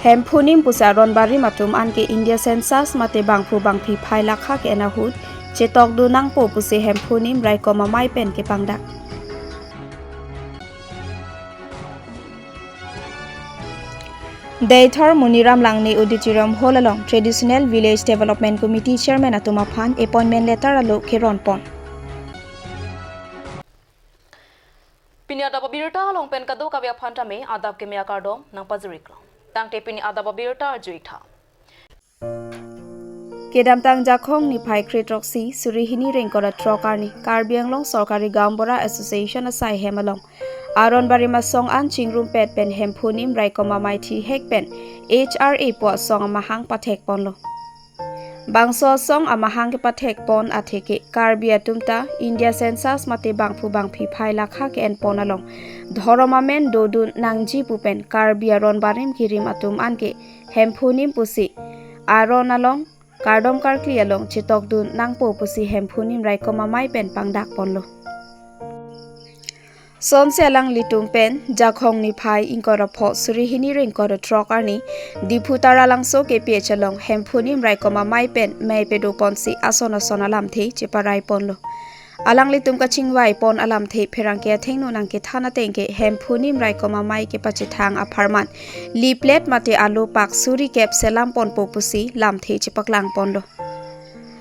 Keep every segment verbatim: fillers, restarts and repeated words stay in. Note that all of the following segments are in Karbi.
Hemphu anim pusi aron barim atum anke India census mate bangphu bangphi phai lakha ke-en ahut chetokdun nangpo pusi Hemphu anim raikom amei pen kepangdak. Deithor Muniram Langne Auditorium Hall along Traditional Village Development Committee Chairman atum aphan appointment letter alo keron pon. Pini adap abirta along pen kadokave aphan tame adap keme akardom nangpajiriklo. Tangte pini adap abirta arju-ik tha. Kedamtang Jakhong niphai kre-throksi suri hini ingkoi ra throk arni Karbi Anglong Sorkari Gaonbura Association asai hem along aron barim asong an chingrumpet pen Hemphu anim raikom amei thihek pen H R A pu asong amahang pathek ponlo. Bangso asong amahang kepathek pon atheke Karbi atum ta India census mate bangphu bangphi phai lakha ke-en pon along dhorom amen dodun nangji pu pen Karbi aron barim kirim atum anke Hemphu anim pusi aron along kardom karkli along chetokdun nangpo pusi Hemphu anim raikom amei pen pangdak ponlo. Sonsi alanglitum pen Jakhong niphai ingkoi ra pho suri hini ingkoi ra throk arni Diphu Taralangso K P H along Hemphu anim raikom amei pen mei pedo ponsi ason ason alamthe cheparai ponlo. Alanglitum kachingvai pon alamthe pherangke athengno nangkethan ateng ke Hemphu anim raikom amei kepachethang apharman leaflet mate alo pak suri kep selam ponpo pusi lamthe chepaklang ponlo.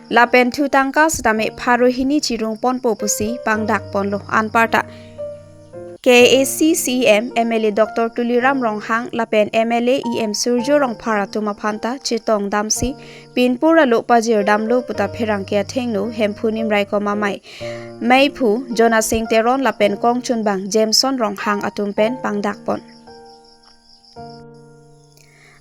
Lapen thu tangka sitame pharo hini chirung ponpo pusi pangdak ponlo. Anparta K A A C C E M, M L A Doctor Tuliram Ronghang lapen M L A E M Surjya Rongphar atum aphan ta chetong damsi pinpur alo pajir damlo puta pherangke athengno Hemphu anim raikom amei meiphu Jonasing Teron lapen kongchunbang Jameson Ronghang atum pen pangdak pon.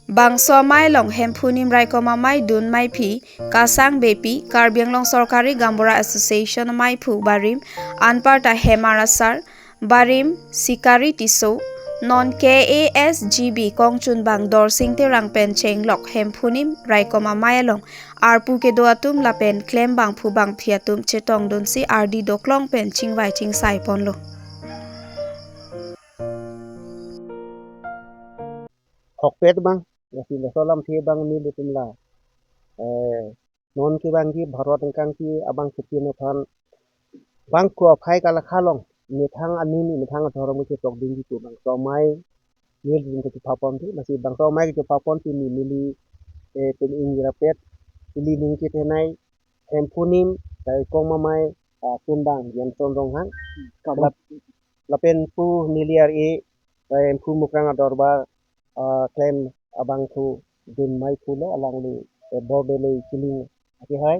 Bangso amei along Hemphu anim raikom amei dun meiphi Kasang Beypi, Karbi Anglong Sorkari Gaonbura Association ameiphu barim, anparta Hemar Asar barim, Sikari Tisso, non K A A S G B kongchunbang Dorsing Terang pen chenglok Hemphu anim raikom amei along arpu kedo atum lapen klem bangphu bangphi atum chetongdunsi ardi doklong pen chingvai chingsai ponlo. Hokpet abang, lasi laso alamthe abang nelitum la, eh, non kevangji Bharat angkang ke abang kepin aphan bangphu aphai kalakha along, methang anim, methang adhorom kechetokdunji pu bangso amei nelitum kechepha pon thu, lasi bangso amei kechepha pon pini neli, eh, tum ingjirapet, ili ning chethenei, Hemphu anim raikom amei, ah, chunbang Jameson Ronghang. Kadam. Lap-, lapen pu neli R A, eh, Hemphu Mukrang adorbar, ah, klem abangphu dun meiphu lo alangli, eh, Bordeloi Killing akehai.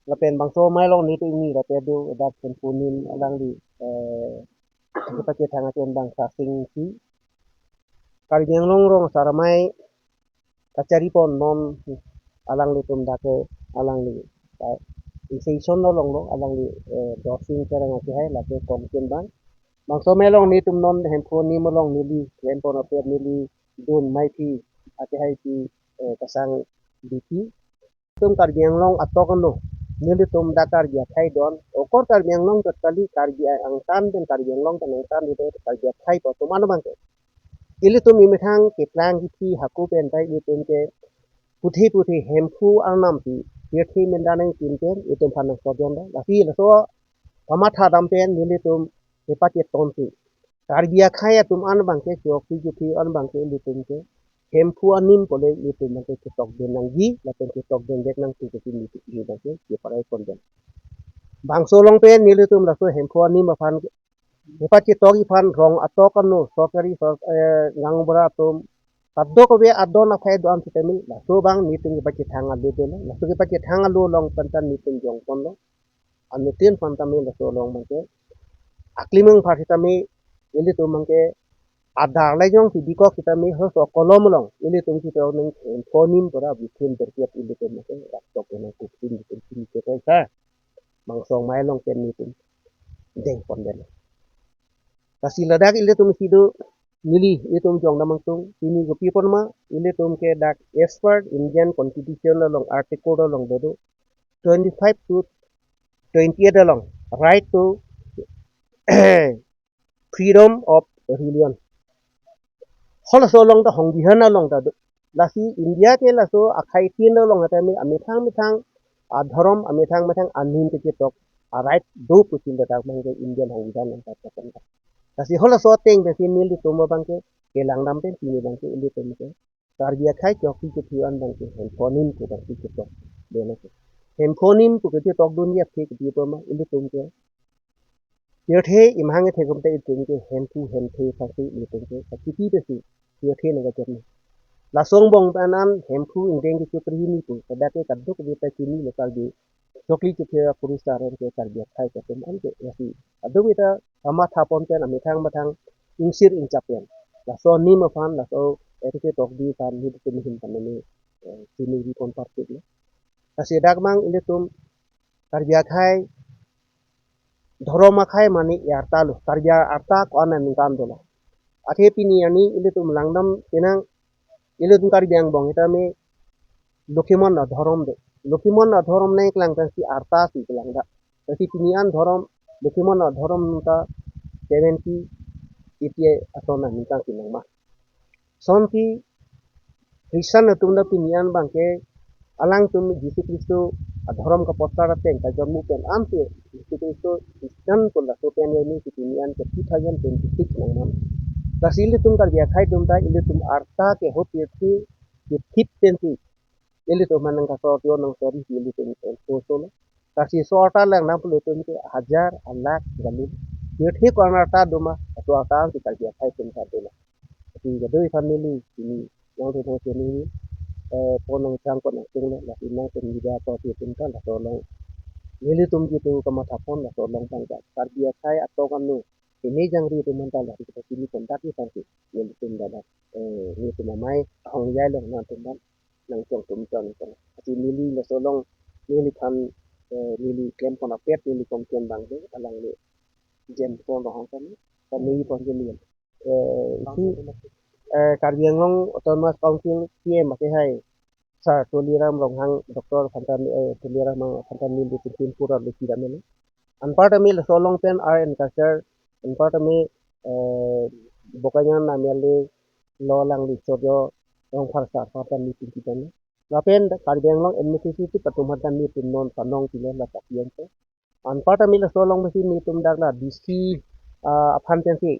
Lapen bangso amei along nelitum ingjirapet do dak Hemphu anim alangli, eh, kepachethang achunbang Sasing Ingti. Karbi Anglong Rong Asar Amei kachari pon non alanglitum dak ke alangli, eh, association along lo alangli, eh, Dorsing Terang akehai lake kongchunbang. Bangso amei along nelitum non Hemphu anim along neli klem pon apet neli dun meiphi akehai pu, eh, Kasang Beypi. Nelitum Karbi Anglong atok ano, nelitum dak Karbi akhei do-an, okor Karbi Anglong tok kali, Karbi angtan pen Karbi Anglong pen angtan do, Karbi akhei pu atum ano abangke. Ilitum emethang keplang kephi hako pen tai ilitum ke puthe puthe Hemphu arnam pi, pirthe menda nangpin pen ilitum aphan nangsojon do. Lasi laso kamatha dam pen nelitum kepachetongsi Karbi akhei atum an abangke, chokpi chokpi an abangke ilitum ke Hemphu anim pule ilitum abangke chetokdun nangji, lapen chetokdun vek nangji pusi nelitum abangke cheparai pon pen. Bangso along pen nelitum laso Hemphu anim aphan kepachetokji aphan rong atok ano, sorkari sor-, eh, gaonbura atum kadokave adon aphai do-an sitame, laso abang nelitum kepachethang alo dolo, laso kepachethang alo along pen ta nelitum jong ponlo. Anuttin aphan tame laso along abangke aklimang phar sitame ilitum abangke adar lejong si bikok sitame laso akolom along ilitum si tong nang Hemphu anim pura bikin berkiat ilitum abangke raktok nang kuksin bikin sini ke kaisa bangso amei along pen nelitum deng pon den. Lasi ladak ilitum si do neli ilitum jong damang tung, pini kopi pon ma, ilitum ke dak as per Indian Constitution along article along do do, twenty-five to twenty-eight along, right to freedom of religion. Halaso along ta hongjihan along ta do. Lasi India ke laso akhai tin along hatame amethang methang adhorom, amethang methang anim ketok a right do pusi ladak abang ke India hang dan nang kata. Lasi halaso ateng pensi nelitum abang ke kelang dam pen pini abang ke ilitum ke Karbi akhai chokche chophi an abang ke Hemphu Nim pu abang ke ketok. Dena ke Hemphu Nim pu ketokdun ya ke di pama ilitum ke. Pirthe imhang thekum ta ilitum ke Hemphu Hemphe thangsi ilitum ke. Kiti pensi pirthe nang kacharni. Laso angbong pen an Hemphu ingdeng ke chukri hini pu. Pada ke kaduk kita chini lo Karbi chokche chophi a-purusa ren ke Karbi akhai atum an ke lasi. Adu kita kamathapon pen amethang methang ingsir ingchap pen. Laso nim aphan, laso eti ketokdun aphan nelitum ahin pen neli, eh, chini ri kon partit lo. Lasi dak abang ilitum Karbi akhai, dhorom akhai mane arta lo. Karbi arta ko-an aningkan dolo. Athe pini arni ilitum langdam penang ilitum Karbi angbong ita me Lokhimon adhorom de. Lokhimon adhorom nangklang pensi arta si kelang dak. Pensi pini an dhorom, Lokhimon adhorom ta seventy, eighty ason aningkan si nangma. Sonsi Christian atum ta pini an abang ke alangtum Jisu Khristo adhorom kaposter ateng kajormu pen ansi Jisu Khristo Christian pu laso pen ya ni si pini an ke two thousand twenty-six nangman. Lasi ilitum Karbi akhai atum ta ilitum arta ke ho pirthe kethip pensi ilitum aphan nang kasor tio nang sori si ilitum pen so so lo. Lasi so arta lang nang pulutum ke hajar, alak, galim. Pirthe ko-an arta doma, ato arta si Karbi akhai atum ta doma. Lasi kadui aphan neli, ini, yang tu nang sini, eh, pon nang chang pon nang tung lo, lasi nangtum media ko si tum kan, laso along. Nelitum jitu kamathapon, laso along tangka. Karbi akhai atok anu. Ini jangri atum anta lasi kita chini kontak ni tangki. Nelitum dadak, eh, nelitum amei, ahong jai lo nangtum dan. Nang chong tum chong tum. Lasi neli laso along, neliphan, eh, neli klem pon apet, neli kongken abang de, alangli jem pon rohong kami. Kami pon kami. Eh, isi, eh, Karbi Anglong Autonomous Council C E M ake hai, Sir Tuliram Ronghang, Doctor aphan ta, eh, Tuliram aphan ta neli tin pura lupi dam ini. Anparta me laso along pen art and culture, anparta me, eh, Bokajan M L A lo alangli Chorjo Rongphar Sir aphan ta neli tin pidam. Lapen Karbi Anglong administrative atum aphan ta nelitum non panong pilo la kapian te. Anparta me laso along pensi nelitum dak la D C, ah, aphan pensi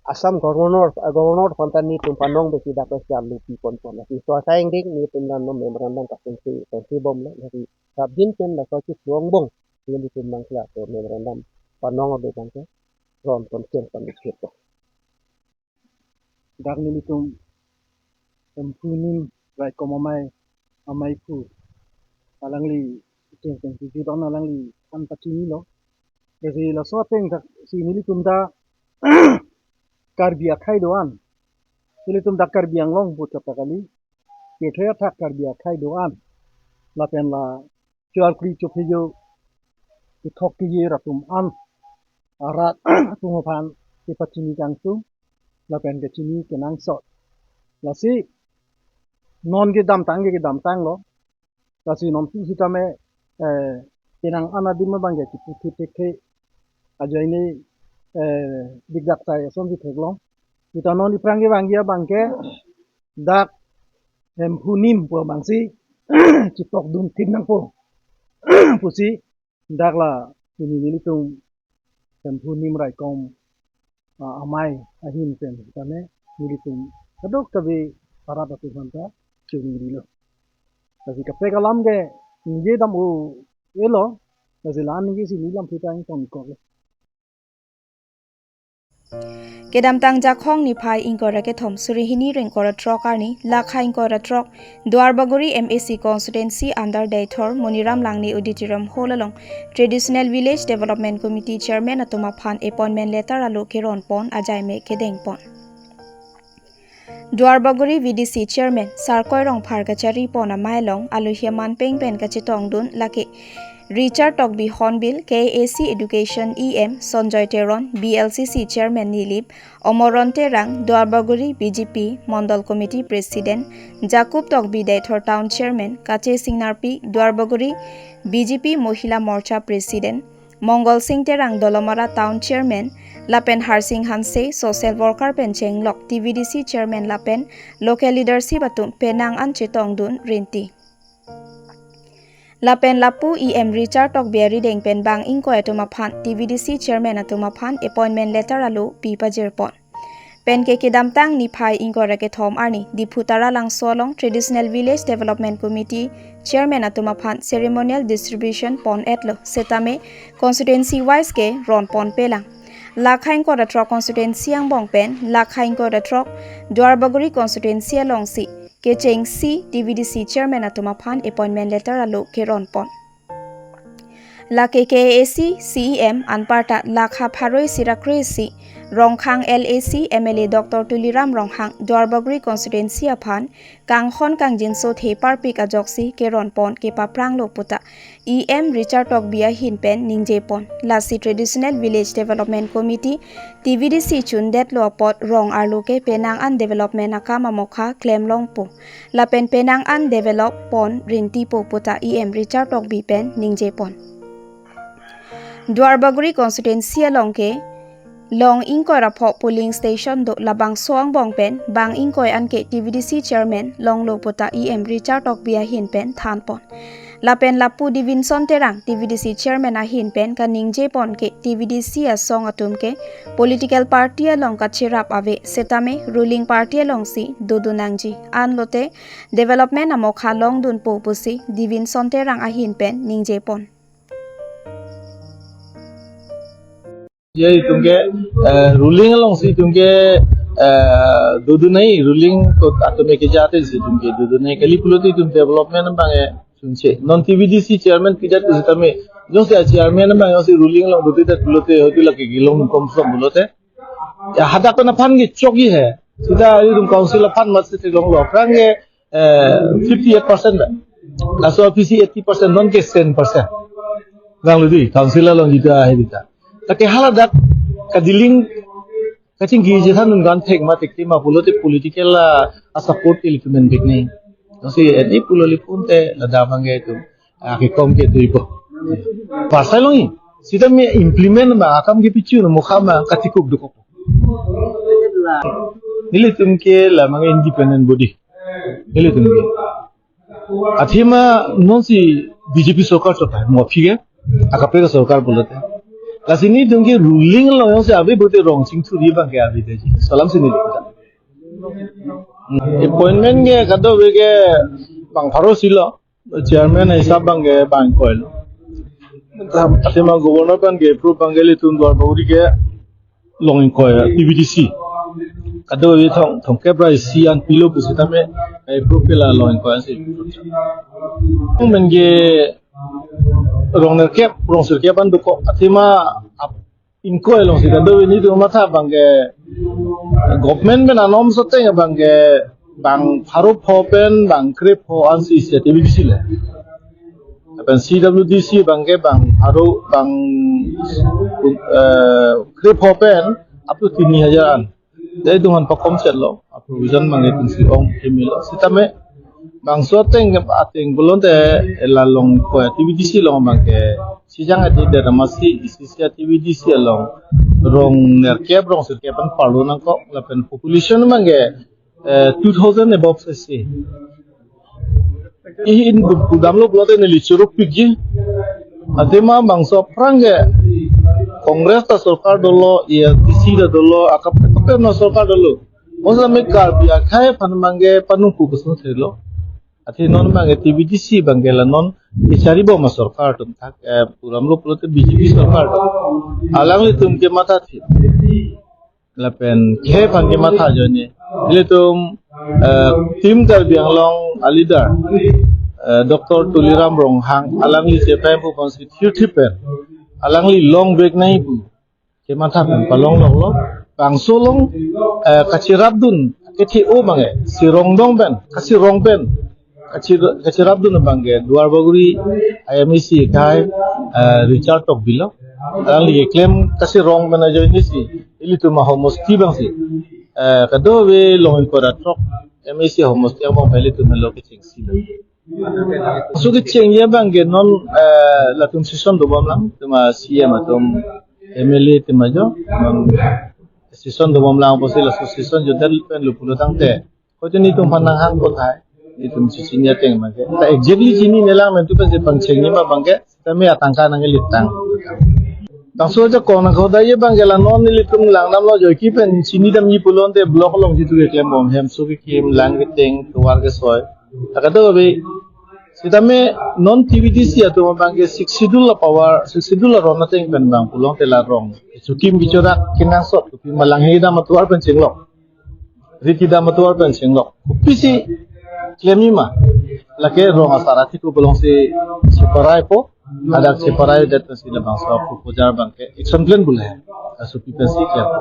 Assam Governor, ah, Governor aphan ta nelitum panong pensi dak pensi alupi pon pon. Lasi so asai ingdeng nelitum dan no memorandum kasungsi, sungsi bom lo. Lasi sabjin pen laso chiklo angbong nelitum nang kela so memorandum panong ado bangke ron pon chen pon ikhet to. Dak nelitum Hemphu Nim Raikom amei, amei phu. Alangli, keng keng si don alangli an pachini lo. Lasi laso ateng dak si nelitum ta Karbi akhai do-an. Nelitum dak Karbi Anglong pu chot ta kali. Pirthe athak Karbi akhai do-an. Lapen la chokche chophi jo kethok kejir atum an arat atum aphan kepachini kangtung lapen kechini kenangsot. Lasi non kedamtang ke kedamtang lo. Lasi non tu sitame, eh, penang an adim abang ke kipu thip thekthe ajoine, eh, dikdak sai ason si theklong. Sita non iphrang kevangji abang ke dak Hemphu Nim pu abang si chitokdun thip nangpo pusi dak la pini nelitum Hemphu Nim Raikom, ah, amei ahin pen tame nelitum kadokave arat atum aphan ta chungrilo. Lasi kaprek alam ke ningje dam-o-e lo, lasi la-an ningje si neli lamthe ta ingtong ikok lo. Kedamtang Jakhong niphai ingkoi ra kethom suri hini ra ingkoi ra throk arni, lakha ingkoi ra throk, Duarbagori M A C constituency under Deithor Moniram Langne Auditorium Hall along Traditional Village Development Committee Chairman atum aphan appointment letter alo keron pon ajaime kedeng pon. Duarbagori V D C Chairman Sarkoi Rongphar kachari pon amei along alohi aman peng pen kachetongdun lake Richard Tokbi Hornbill, K A A C Education E M Sanjoy Teron, B L C C Chairman Nilip, Omoron Terang, Duarbagori B J P Mondol Committee President, Jacob Tokbi, Deithor Town Chairman, Kache Singnarpi, Duarbagori B J P Mohila Morcha President, Mongol Sing Terang, Dolamara Town Chairman, Lapen Harsing Hanse, social worker pen chenglok T V D C chairman lapen local leadership atum penang an chetongdun rinti. Lapen lapu E M Richard Tokbi arideng pen bang ingkoi atum aphan T V D C chairman atum aphan appointment letter alo pi pajirpon. Pen ke kedamtang niphai ingkoi ra kethom arni Diphu Taralangso along Traditional Village Development Committee chairman atum aphan ceremonial distribution pon-etlo, setame constituency wise ke ronpon pelang. Lakha ingkoi ra throk constituency angbong pen lakha ingkoi ra throk Duarbagori constituency alongsi kechengsi T V D C chairman atum aphan appointment letter alo keronpon. Lake K A A C C E M anparta lakha pharo isi ra kre-isi Rongkhang L A C M L A Doctor Tuliram Ronghang Duarbagori constituency aphan kanghon kangjinso the parpik ajoksi keronpon kepapranglo puta E M Richard Tokbi ahin pen ningjepon. Lasi Traditional Village Development Committee T V D C chundetlo apot rong arlo ke penang an development akam amokha klemlongpo. Lapen penang an develop pon rintipo puta E M Richard Tokbi pen ningjepon. Duarbagori constituency along ke long ingkoi ra pho polling station do, labangso angbong pen bang ingkoi an ke T V D C chairman longlo puta E M Richard Tokbi ahin pen thanpon. Lapen lapu Divinson Terang T V D C chairman ahin pen kaningjepon ke T V D C asong atum ke political party along kacherap ave, setame ruling party alongsi dodun nangji, anlote development amokha longdunpo pusi Divinson Terang ahin pen ningjepon. Ya, itum ke, eh, ruling alongsi itum ke, eh, dodun nai, ruling kot atum ke jate si itum ke dodun nai, kali pulote itum development abang e sunche. Non T V D C chairman pidat setame, jongsi a chairman abang jongsi ruling along dodun dat pulote hoitu lake kelong komsom pulote. Ya, hadak pen aphan ke chokji he. Sita itum council aphan mat si theklonglo. Aphrang ke, eh, fifty-eight percent ba. Laso P C eighty percent, non ke ten percent. Vanglo dei, council along jita he jita. Lake haladak kadiling kachingki chethan un gan thek ma thek ma pulote political a, a support ke ilitum men bik ni. Lasi edi pulo lipun te ladak abang ke itum, ah, kekom ke duipo. Pasai longji. Sita mi implement ma akam ke pichu no mokha ma katikuk dukok. Nelitum ke la abang independent body. Nelitum ke. Athema nonsi B J P sorkar chot hai, mo aphi ke, akaprek asorkar pulote. Lasi nelitum ke ruling along jongsi ave pulote rong chingthurji abang ke ave dei. Laso alam si nelitum. Appointment ke kadokave ke bang pharo isi lo. Chairman hisab abang ke bang ingkoi lo. Athema governor pen ke approve abang ke ilitum Duarbagori ke long ingkoi T V D C. Kadokave thong, thomkep ra isi an pilo pusitame, eh, approve ke la long ingkoi ansi. Amen ke rong nerkep, rong sirkep an dokok, athema ap-, ingkoi alongsi kadokave nelitum matha abang ke government pen anom soteng abang ke bang pharo pho pen bang krepho ansi isi T V D C le. Lapen C W D C abang ke bang pharo bang, eh, krepho pen up to tini hajar an. Dei itum aphan pakom chet lo, a provision abang ke itum si ong kemelo. Sitame bangso ateng ke ateng pulote la long ingkoi T V D C along abang ke sijang adi dera masi isi isi T V D C along rong nerkep rong sirkep an parlo nangkok, lapen population abang ke, eh, two thousand above isi. Ihin pu-, pudamlo pulote neli chorokpikji. Athema bangso aphrang ke Congress ta sorkar dolo, A I C C ta dolo, akap akap na sorkar dolo. Mo setame Karbi akhei aphan abang ke panungku kesung thelo. Athe non abang ke T V D C abang ke la non kecharibom asorkar atum thak, eh, pudamlo pulote B J P sorkar atum. Alanglitum ke matha thip. Lapen khei aphan ke matha ajoine. Ilitum, eh, Team Karbi Anglong a leader, eh, Doctor Tuliram Ronghang, alangli chepai pu aphansi thirthip pen alangli longvek nai pu kematha pen palongloklo. Bangso along, eh, kachirapdun kethe-o abang ke, sirongdong pen, kasirong pen, kachi-, kachirapdun abang ke Duarbagori I M A C akhei, eh, Richard Tokbi lo. Alangli keklem kasirong pen ajoine si ilitum ahomosti abang si, eh, kadokave long ingkoi ra throk M A C ahomosti angbong pen ilitum helo kechengsi lo. So kechengji abang ke non, eh, latum session dobom lang, itum a C M atum M L A atum ajo, non session dobom lang pusi laso session jodel pen lo pulo tangte, koito netum aphan nanghang ko thai, netum chechini ateng abangke. Ta exactly chinine lang, netum pensi pangchengji ma abangke, sitame atangka nangkelitang. Bangso ajakong nangkehok damji abangke la non nelitum langdamlo, joike pen chinidamji pulote block along jitu keklembom, hemso kekim, lang keteng, tovar kesoi. Ta kadokave, sitame non T V D C atum abangke Sixth Schedule a-power, Sixth Schedule aron ateng pen bang pulote la rong kechokim kechorak kenangsot, kopi ma langhe kedam atovar pen chenglok, rit kedam atovar pen chenglok, kopisi klemji ma? Lake rong asar athik ko belong si cheparaipo, hadak cheparai det si labangso aphu pujar abangke action plan bule, kasopi pensi klempo.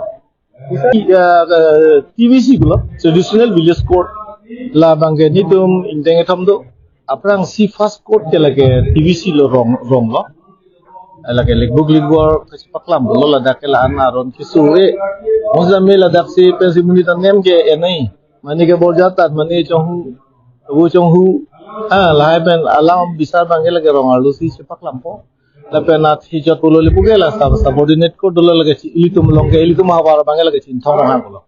I, uh, uh, T V C pulo, Traditional Village Court, la abangke netum ingdeng kethom do. Aphrangsi first court ke lake T V C lo rong, ronglo. Lake lekbuk lekbor kachepaklam pulo, ladak ke la-an aron keso-e. Mo sitame ladak si pensi monit anem ke-enai, mane ke borjatat, mane chonghu, vo chonghu. Ah, lahai pen alam bisar abangke lake rong arlo si chepaklampo. Lapen athi chot pulo le puke la sub-, subordinate court dolo, lake chi-, ilitum along ke, ilitum ahavar abangke lake Chinthong Ronghang pulo.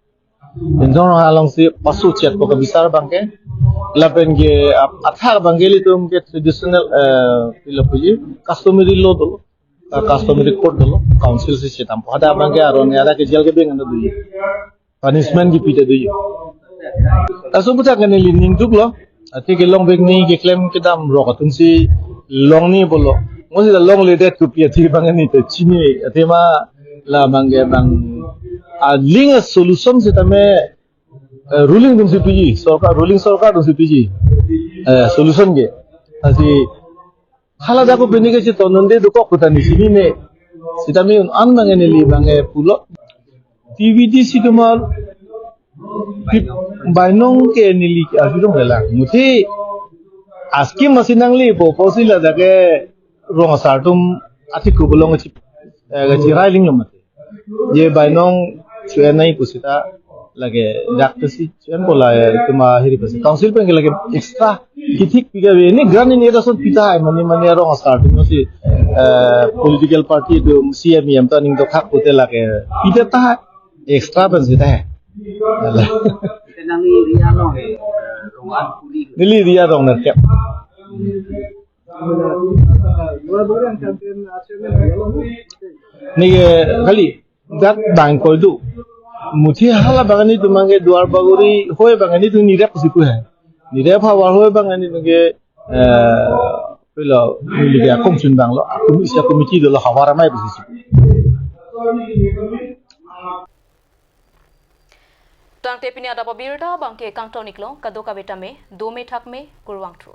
Chinthong Ronghang along si pasu chet po kebisar abangke. Lapen ke ap-, athak abangke ilitum ke traditional, eh, pilo puji, customary law dolo, ah, customary court dolo, council si chethampo. Hadak abangke aron ya, hadak ke jail kebeng anda doji, punishment kepi ta doji. Laso aputhak ke neli ning duklo. Athe kelong bek ni keklem kedam rok atum si longji pulo. Mo si ta longledet, kopi athe abang ni ta chini. Athe ma la abangke bang aling a-solution sitame, eh, ruling atum si piji, sorkar, ruling sorkar atum si piji, eh, solution ke. Lasi hala dak ko pini ke chiton nonde dokok pu ta neli chinine. Sitame un-an abangke neli abangke pulo, T V D C atum aphan bainong ke neli arjudun lelang. Muthe a-scheme masi nanglepo pusi ladak ke rong asar atum athik ko belong chi, eh, chirai aling lo mati. Je bainong chu-en nangji pusita lake dak ta si chu-en po la, eh, itum ahiri pusi council pen ke lake extra kethik pi kave, ne grant in aid ason pi tahai, mane, mane rong asar atum si, eh, political party atum, C M E M ta ning dothak pute lake pi tahai, extra pensi tahai. Ala. Neli ri arong, eh, rong an kuli. Neli ri arong nerkep. Neli ke kali dak bang koi do. Muthe hala abang netum abangke Duar Bagori hoi abang netum nirep si pu hai. Nirep havar hoi abang netum ke, eh, pilo, neli ke akong chun abang lo, akong isi committee dolo, havar amei pusi si pu. Tangte pini adap abirta abangke kangton iklo, kadokave tame dome thakme, kurvangthu.